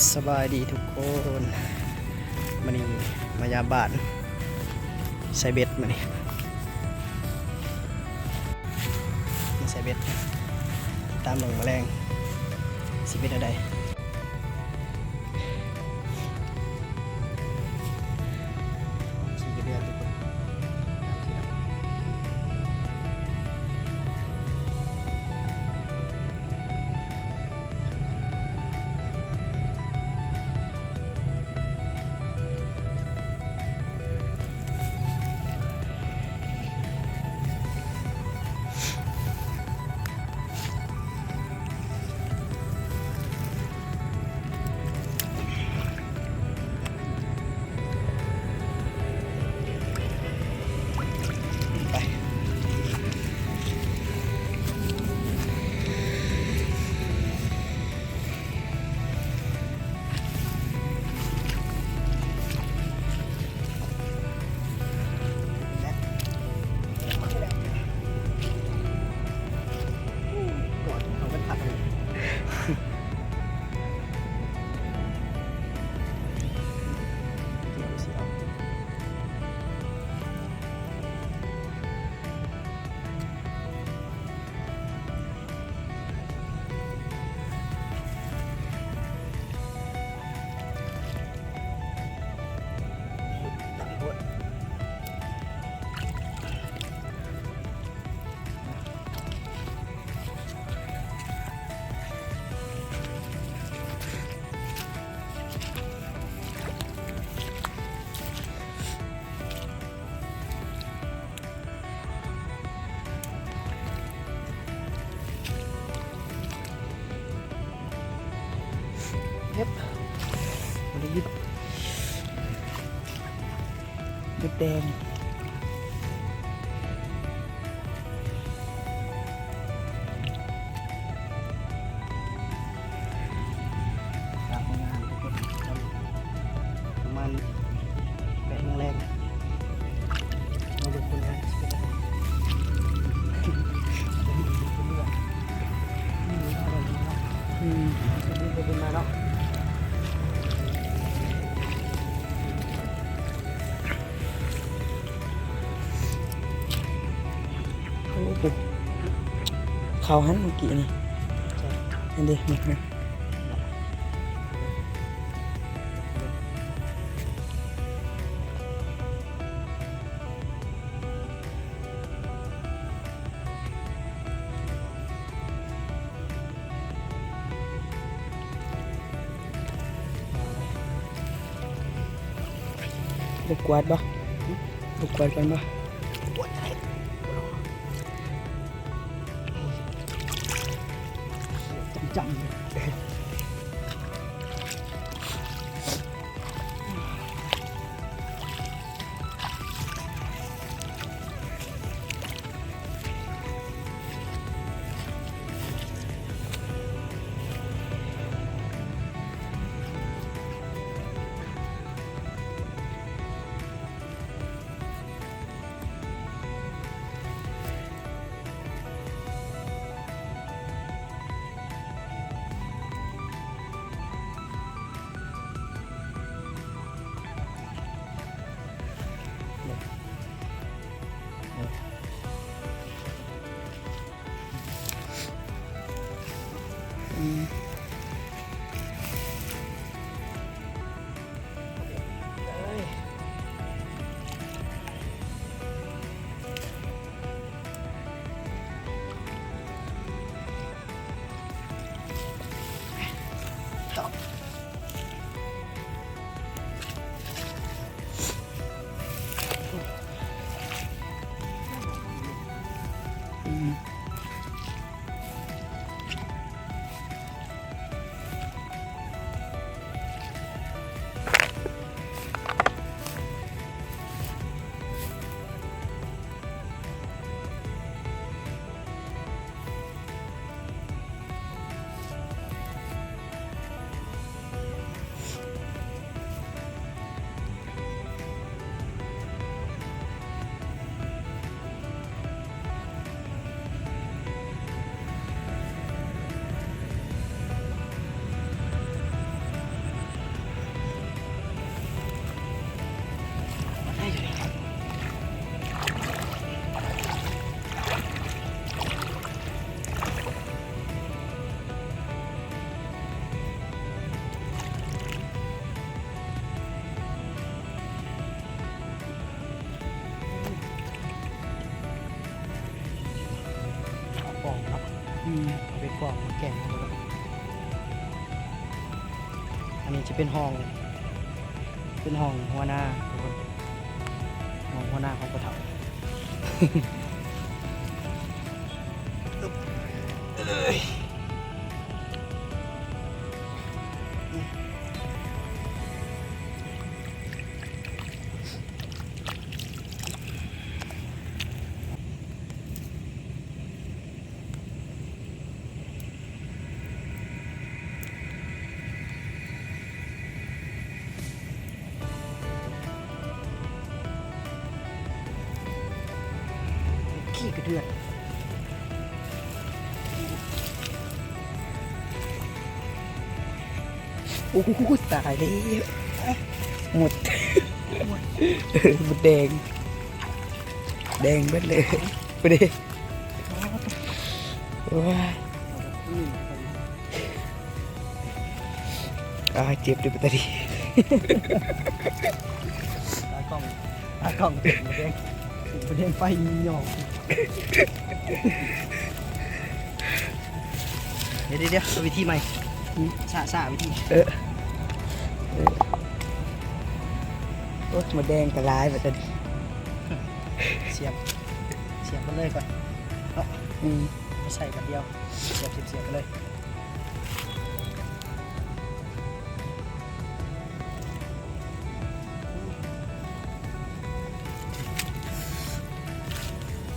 ສະບາຍດີທຸກຄົນ ມື້ນີ້ມາຢາມບ້ານ ໃສ່ເບັດມື້ນີ້ ມາໃສ່ເບັດ ຕິດຕາມເບິ່ງມື້ແລງ ຊິເປັນແນວໃດ. ເຮັບ ບໍ່ໄດ້ຍິບ ເຮັບແດງ. ປະມານແປດໂມງແລງ ມາເບິ່ງຜົນງານ ອືມ ມາເນາະ. ໂອ້ໂຫ ເຂົ້າຫັ້ນເມື່ອກີ້ນີ້ ຫັ້ນເດ້ ນີ້ນະ. ໄດ້ກວາດບໍ່? ໄດ້ກວາດກ່ອນບໍ່? ຈຳໆ. ໂ ແກງ ອັນນີ້ຈະເປັນຫ້ອງ ເປັນຫ້ອງຫົວໜ້າທຸກຄົນ ຫ້ອງຫົວໜ້າຂອງພໍ່ເຖົ້າ. ຂີ້ກະເດືອນ. ໂອ້ ຕາຍແລ້ວ ໝົດ ໝົດແດງ ແດງເບິດເລີຍ ບໍ່ໄດ້ ໂອ້ຍ ອາ ເຈັບເດ້ ບັດຕາລີ ຕາກ້ອງ ຕາກ້ອງ ບໍ່ແດງ ບໍ່ແດງໄຟຍອກ. ດຽວໆໆ ເອົາວິທີໃໝ່ ອືມ ຊ້າໆ ວິທີ ເອີ ເອີ ໂອ້ຍ ໝົດແດງກໍຫຼາຍບັດນີ້ ສຽບ ສຽບເບິດເລີຍກ່ອນເນາະ ອືມ ມາໃສ່ກັນດຽວ ສຽບໆ ສຽບໄປເລີຍ.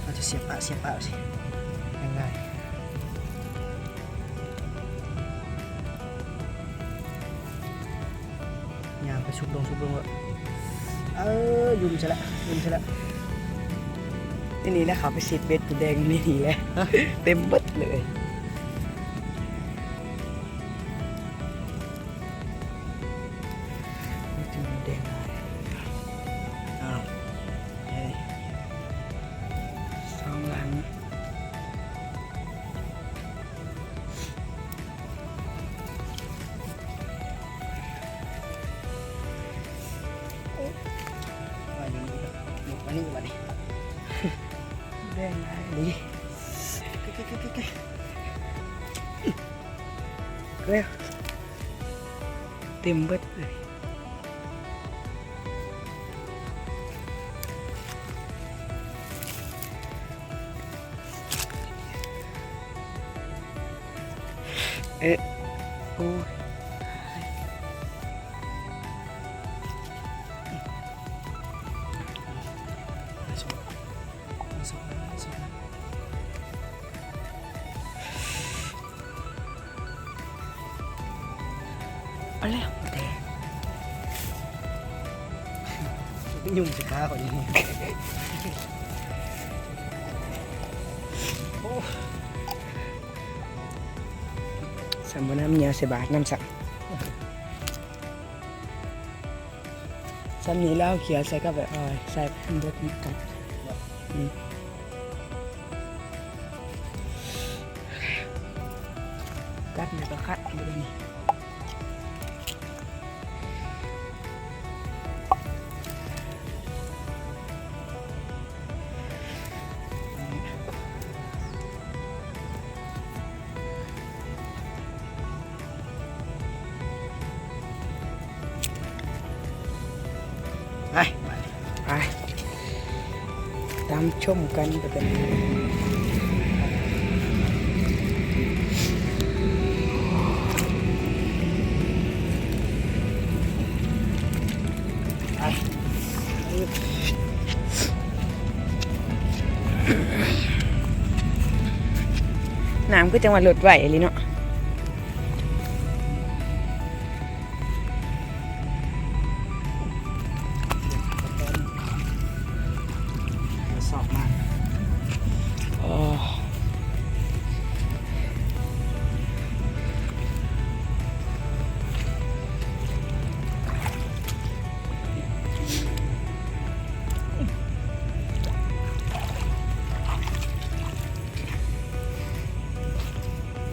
ເຮົາຈະສຽບປະ ສຽບປະຊິ ງ່າຍໆ ຍ່າງໄປຊຸບລົງ ຊຸບລົງ ເອີ ຫຍຸ້ມຊະລະ ຫຍຸ້ມຊະລະ ນີ້ແຫຼະ ເຂົາໄປຊິດເບັດປູແດງນີ້ແຫຼະ ເຕັມເບິດເລີຍ. ມີແຕ່ໝູແດງຫຼາຍ ອ້າວ ເອີ ສອງຫຼັງ ວ່າຢູ່ນີ້ກໍໝູອັນນີ້ບັດນີ້ ແດງຫຼາຍອີ່ຫຼີ ເອີ ເຕັມເບິດເລີຍ ເອີ ໂອ້ຍ ເອົາແລ້ວແຕ່ ໄປຫຍຸ້ງໃສ່ຂາຂ້ອຍນີ້ ໂອ້ ສ່ຳບໍ່ນຳເຫຍື້ອໃສ່ບາດນຳຊ້ຳ. ສ່ຳນີ້ແລ້ວ ເຂົ້າໃສ່ກັບແບບ ເອົາໃສ່ເບິດນີ້ກັດ ອືມ ກັດແລ້ວກໍຂັດເບິ່ງນີ້. ໄປ ໄປ ໄປ ຕາມຊົມກັນ ໄປກັນ ໄປ. ນ້ຳຄືຈັ່ງວ່າລົດໄວອີ່ຫຼີເນາະ ຊອກມາ ໂອ້.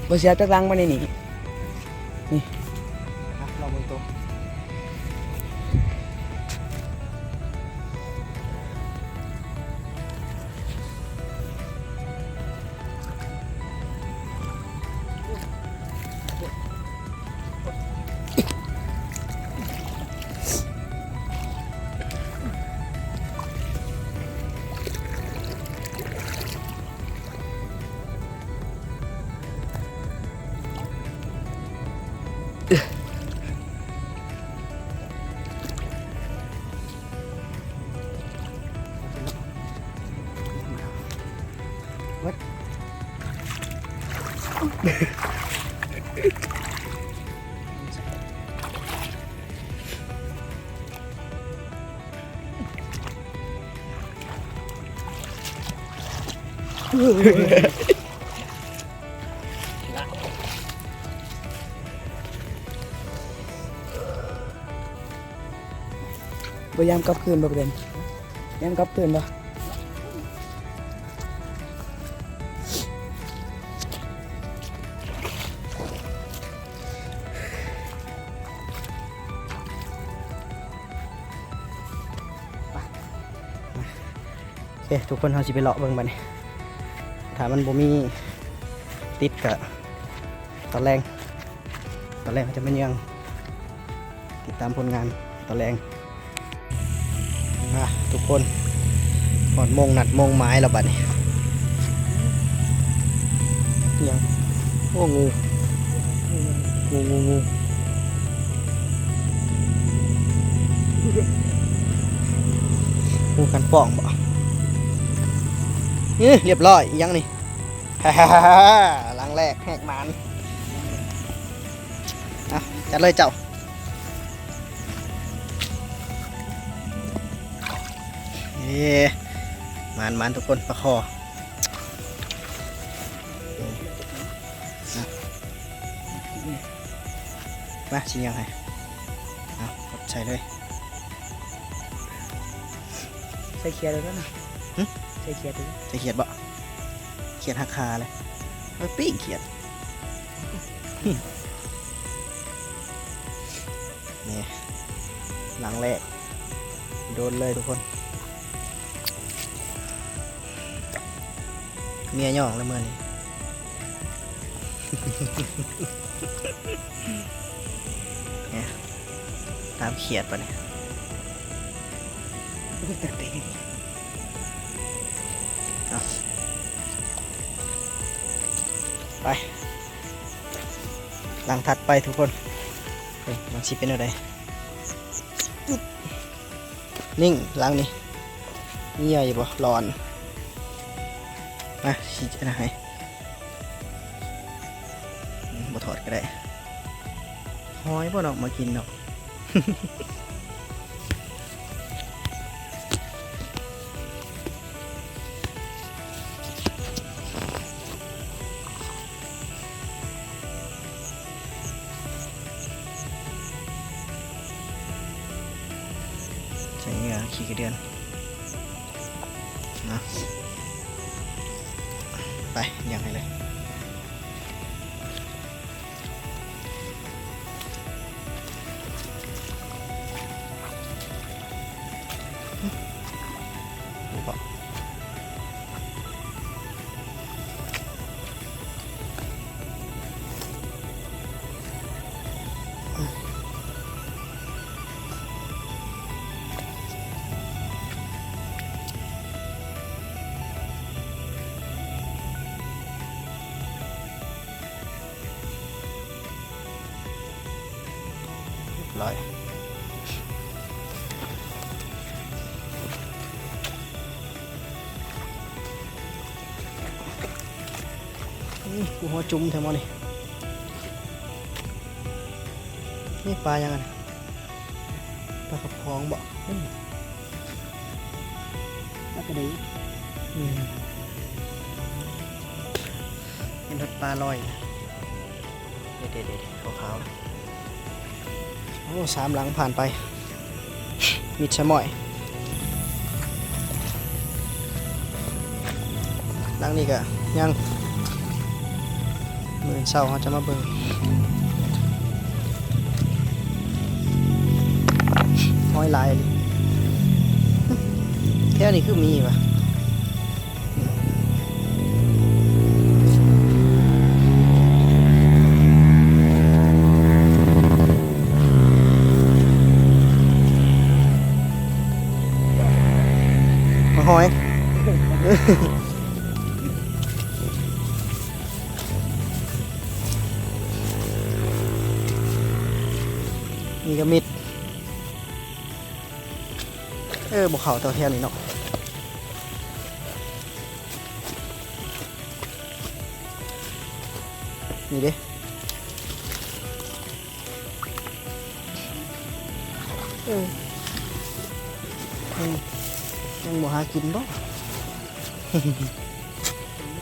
ບໍ່ເສຍຈັກຫຼັງບໍ່ໃນນີ້ ນີ້ ມາລອງເບິ່ງໂຕ. ໂອ້ ບໍ່ຢ້ານກັບຄືນບໍ່ເປັນ? ຢ້ານກັບຄືນບໍ່? ໂອເຄ ທຸກຄົນ ເຮົາຊິໄປເລາະເບິ່ງບັດນີ້ ຖ້າມັນບໍ່ມີຕິດກະຕອນແລງ ຕອນແລງເຮົາຈະມາເຍືອງ ຕິດຕາມຜົນງານຕອນແລງ. ມາທຸກຄົນ ຮອດໂມງນັດໂມງໝາຍແລ້ວບັດນີ້. ອີຫຍັງ? ໂອ້ ງູ ງູ ງູ ງູ ງູກັນປ້ອງບໍ? ເອີ ລຽບຮ້ອຍ. ອີຫຍັງນີ້? ຫຼັງແລກແຫກໝານ. ເອົາ ຈັດເລີຍເຈົ້າ. ເອີ ໝານໆ ທຸກຄົນ ປາຄໍ່. ມາ ຊິຍ່າງໃຫ້. ເອົາ ກົດໃສ່ເລີຍ. ໃສ່ຂຽດເລີຍນະ. ຫຶ? ໃສ່ຂຽດເລີຍ. ໃສ່ຂຽດບໍ? ຂຽດຫັກຄາເລີຍ. ເອົາປີ້ງຂຽດ. ນີ້ ຫຼັງແລກ ໂດນເລີຍທຸກຄົນ. ເມຍຍ້ອງແລ້ວມື້ນີ້. ນີ້ ຕາມຂຽດປະນີ້. ເອົາ ໄປ ຫຼັງຖັດໄປທຸກຄົນ. ເອີ ມັນຊິເປັນແນວໃດ? ນິ່ງຫຼັງນີ້ ມີເຫຍື່ອຢູ່ບໍ່? ຫຼອນ. ມາ ຊິອັນນັ້ນໃຫ້. ອືມ ບໍ່ຖອດກໍໄດ້. ຫອຍບໍ່ເນາະ ມາກິນເນາະ. ໃສ່ເຫຍື່ອຂີ້ກະເດືອນນະ. ໄປ ຍ່າງໃຫ້ເລີຍ. ຮຽບຮ້ອຍ. ນີ້ ກູຫົວຈຸ່ມແທ້ໝໍນີ້. ນີ້ປາຫຍັງຫັ້ນ? ປາກະພອງບໍ? ອືມ ປາກະດີ. ອືມ ເຫັນຮອດປາລອຍ. ເດໆໆ ຂາວໆ. ໂອ້ ສາມຫຼັງຜ່ານໄປ ມິດສະໝ້ອຍ. ຫຼັງນີ້ກະຍັງ ມື້ອື່ນເຊົ້າເຮົາຈະມາເບິ່ງ. ຫອຍຫຼາຍອີ່ຫຼີ. ແຖວນີ້ຄືມີຫວາ? ມາຫອຍ. ນີ້ກະມິດ. ເອີ ບໍ່ເຂົ້າແຖວນີ້ເນາະ. ນີ້ເດ້. ເອີ ຍັງ ຍັງບໍ່ຫາກິນບໍ? ຍັງ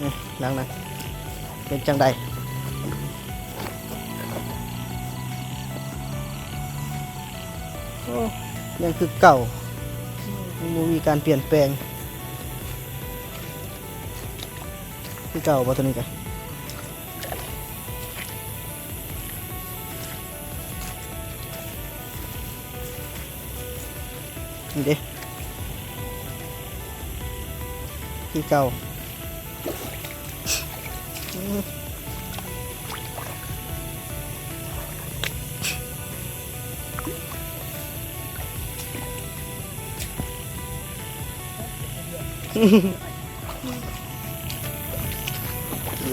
ນີ້ ຫຼັງນັ້ນເປັນຈັ່ງໃດ? ໂອ້ ຍັງຄືເກົ່າ ຍັງບໍ່ມີການປ່ຽນແປງ ຄືເກົ່າບໍ່ ໂຕນີ້ກະ ນີ້ເດ້ ຄືເກົ່າ.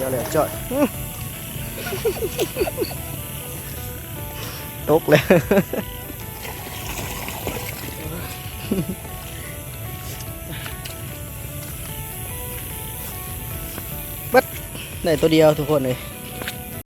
ດຽວແຫຼະຈອດ ຕົກແລ້ວ ເບິດ ໄດ້ໂຕດຽວທຸກຄົນເອີຍ.